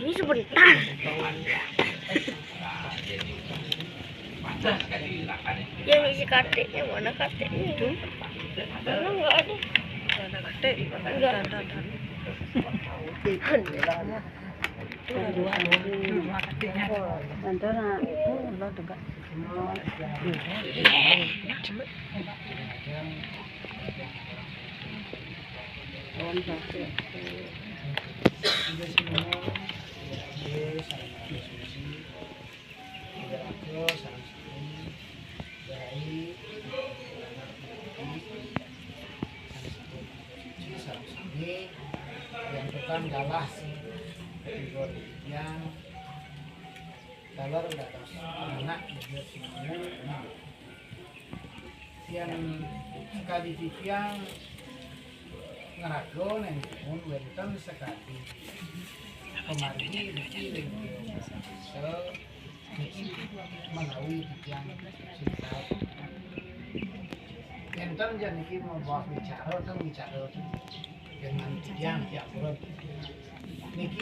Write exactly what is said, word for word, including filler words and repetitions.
Ini sebentar. Ya, ini si katiknya, mana katiknya itu? Mana nggak ada? Nggak ada katik. Nggak ada. Ada, ada. Itu ada dua, dua, dua katiknya. Ada, nak. Oh, Allah, tegak. Yang tukang galah si Igor yang kalau dados anak dia semua yang sekali titiang ngerago neng pun wenten sekali kemari niki menawi titiang cinta. Enten jan niki mau bawa bicara tuh bicara tuh dengan titiang tiap bulan. Niki